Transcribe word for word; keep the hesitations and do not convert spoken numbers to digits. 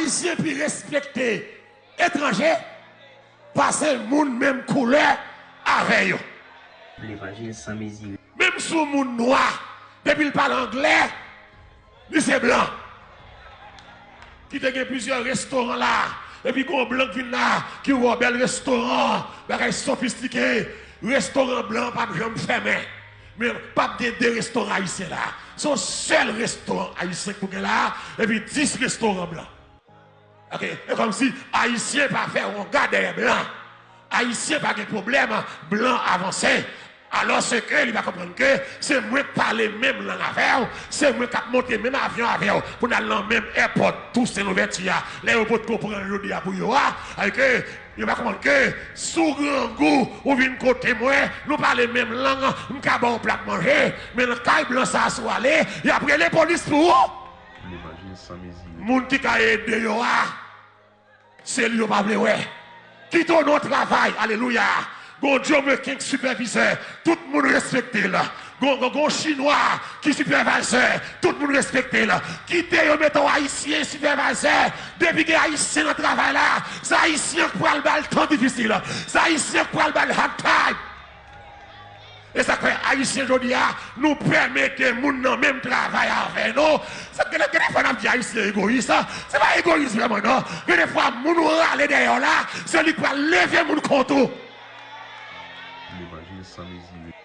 Ayisyen pi respekte etranje pase moun menm koulè avè yo. Levanjil san mezire. Menm si yon moun nwa, depi l pale anglè, li se blan. Ki te gen plizyè restoran la, epi gen yon blan k vin la, ki wè bèl restoran, bagay sofistike, restoran blan p ap janm fèmen. Men p ap gen de restoran ayisyen la. Se yon sèl restoran ayisyen k pou gen la, epi dis restoran blan. Ok, e kòmsi Ayisyen pa fè wonga dèyè blan. Ayisyen pa gen pwoblèm blan avanse. Alòske li pa konprann ke se mwen k pale menm lang avè w, se mwen k ap monte menm avyon avè w pou n al nan menm èpòt Tousen Louvèti a, lè yo potko pran jodi a pou yo a, alòske yo pa konprann ke si w grangou, ou vin kote mwen, nou pale menm lang, m ka ba w plat manje, men nan kay blan sa a si w ale, y ap rele polis pou ou. Levanjil san mezire. Moun ki ka ede yo a, se li yo pa vle wè. Kite w nan travay, alelouya. Gon Djamaican sipèvizè, tout moun respekte l. Gon, gon, gon Chinwa ki sipèvayzè, tout moun respekte l. Kite yo mete w Ayisyen sipèvayzè. Depi gen Ayisyen nan travay la, se Ayisyen k pral ba l tan difisil. Se Ayisyen k pral ba l hard time. E sa k fè Ayisyen jodi a, nou pè mete moun nan menm travay avè nou. Sa, gen, gen de fwa n ap di Ayisyen egoyis, se pa egoyis vrèman non. Gen de fwa moun ou rale dèyè w la, se li k pral leve moun kont ou. Levanjil san mezire.